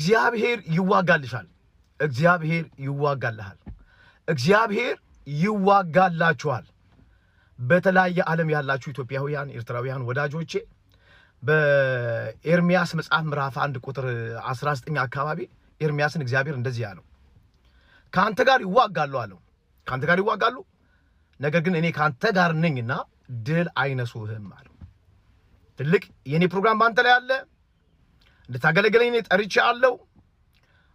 እግዚአብሔር ይዋጋልሻል። እግዚአብሔር ይዋጋልሃል። እግዚአብሔር ይዋጋላችኋል። በተለያየ ዓለም ያላችሁ ኢትዮጵያውያን፣ ኤርትራውያን ወዳጆቼ፣ በኤርሚያስ መጽሐፍ ምዕራፍ 1 ቁጥር 19 አካባቢ ኤርሚያስን እግዚአብሔር እንደዚህ ያለው፣ ከአንተ ጋር ይዋጋሉ አለው። ከአንተ ጋር ይዋጋሉ፣ ነገር ግን እኔ ከአንተ ጋር ነኝና ድል አይነሱህም አለው። ትልቅ የእኔ ፕሮግራም በአንተ ላይ አለ። እንድታገለግለኝ እኔ ጠርቼሃለሁ።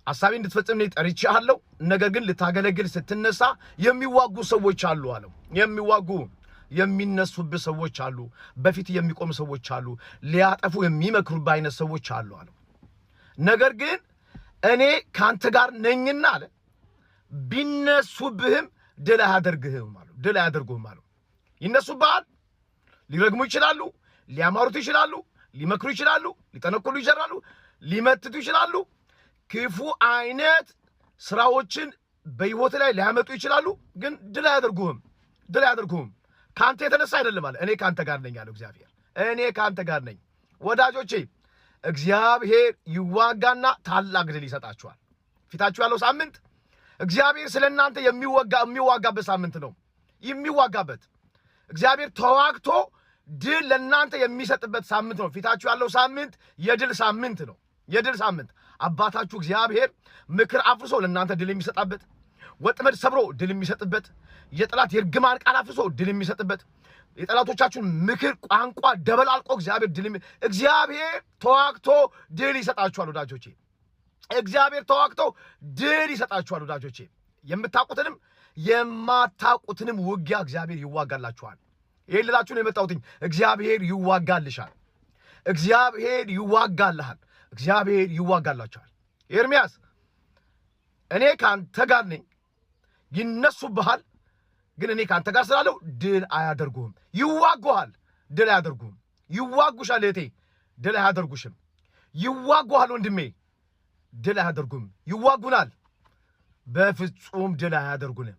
ሐሳቤ እንድትፈጽም እኔ ጠርቼሃለሁ። ነገር ግን ልታገለግል ስትነሳ የሚዋጉ ሰዎች አሉ አለው። የሚዋጉ፣ የሚነሱብህ ሰዎች አሉ። በፊት የሚቆሙ ሰዎች አሉ። ሊያጠፉ የሚመክሩብህ አይነት ሰዎች አሉ አለው። ነገር ግን እኔ ከአንተ ጋር ነኝና አለ፣ ቢነሱብህም ድል አያደርግህም አለው። ድል አያደርጉህም አለው። ይነሱብሃል፣ ሊረግሙ ይችላሉ፣ ሊያማሩት ይችላሉ፣ ሊመክሩ ይችላሉ፣ ሊጠነቁሉ ይችላሉ፣ ሊመትቱ ይችላሉ። ክፉ አይነት ስራዎችን በህይወት ላይ ሊያመጡ ይችላሉ። ግን ድል አያደርጉህም፣ ድል አያደርጉህም። ከአንተ የተነሳ አይደለም አለ። እኔ ከአንተ ጋር ነኝ አለው እግዚአብሔር። እኔ ከአንተ ጋር ነኝ። ወዳጆቼ፣ እግዚአብሔር ይዋጋና ታላቅ ድል ይሰጣችኋል። ፊታችሁ ያለው ሳምንት እግዚአብሔር ስለ እናንተ የሚዋጋበት ሳምንት ነው። የሚዋጋበት፣ እግዚአብሔር ተዋግቶ ድል ለእናንተ የሚሰጥበት ሳምንት ነው። ፊታችሁ ያለው ሳምንት የድል ሳምንት ነው። የድል ሳምንት፣ አባታችሁ እግዚአብሔር ምክር አፍርሶ ለእናንተ ድል የሚሰጣበት፣ ወጥመድ ሰብሮ ድል የሚሰጥበት፣ የጠላት የእርግማን ቃል አፍርሶ ድል የሚሰጥበት፣ የጠላቶቻችሁን ምክር ቋንቋ ደበላልቆ እግዚአብሔር ተዋግቶ ድል ይሰጣችኋል ወዳጆቼ። እግዚአብሔር ተዋግቶ ድል ይሰጣችኋል ወዳጆቼ። የምታውቁትንም የማታውቁትንም ውጊያ እግዚአብሔር ይዋጋላችኋል። ይህን ልላችሁ ነው የመጣሁትኝ። እግዚአብሔር ይዋጋልሻል። እግዚአብሔር ይዋጋልሃል። እግዚአብሔር ይዋጋላችኋል። ኤርሚያስ፣ እኔ ከአንተ ጋር ነኝ። ይነሱብሃል፣ ግን እኔ ከአንተ ጋር ስላለሁ ድል አያደርጉህም። ይዋጉሃል፣ ድል አያደርጉህም። ይዋጉሻል እህቴ፣ ድል አያደርጉሽም። ይዋጉሃል ወንድሜ፣ ድል አያደርጉም። ይዋጉናል፣ በፍጹም ድል አያደርጉንም።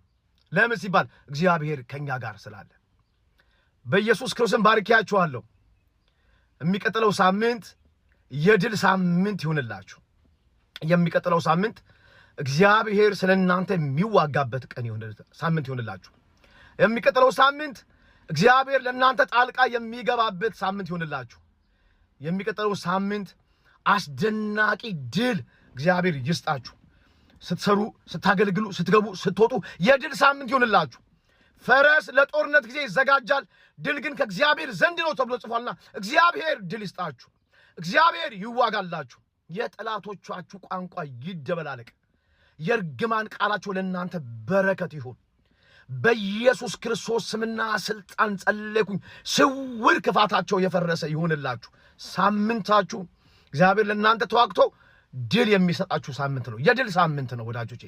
ለምን ሲባል እግዚአብሔር ከኛ ጋር ስላለ። በኢየሱስ ክርስቶስም ባርኪያችኋለሁ። የሚቀጥለው ሳምንት የድል ሳምንት ይሁንላችሁ። የሚቀጥለው ሳምንት እግዚአብሔር ስለ እናንተ የሚዋጋበት ቀን ሳምንት ይሁንላችሁ። የሚቀጥለው ሳምንት እግዚአብሔር ለእናንተ ጣልቃ የሚገባበት ሳምንት ይሁንላችሁ። የሚቀጥለው ሳምንት አስደናቂ ድል እግዚአብሔር ይስጣችሁ። ስትሰሩ፣ ስታገለግሉ፣ ስትገቡ፣ ስትወጡ የድል ሳምንት ይሁንላችሁ። ፈረስ ለጦርነት ጊዜ ይዘጋጃል፣ ድል ግን ከእግዚአብሔር ዘንድ ነው ተብሎ ጽፏልና እግዚአብሔር ድል ይስጣችሁ። እግዚአብሔር ይዋጋላችሁ። የጠላቶቻችሁ ቋንቋ ይደበላለቅ። የእርግማን ቃላቸው ለእናንተ በረከት ይሁን። በኢየሱስ ክርስቶስ ስምና ስልጣን ጸለይኩኝ። ስውር ክፋታቸው የፈረሰ ይሁንላችሁ። ሳምንታችሁ እግዚአብሔር ለእናንተ ተዋግቶ ድል የሚሰጣችሁ ሳምንት ነው። የድል ሳምንት ነው ወዳጆቼ።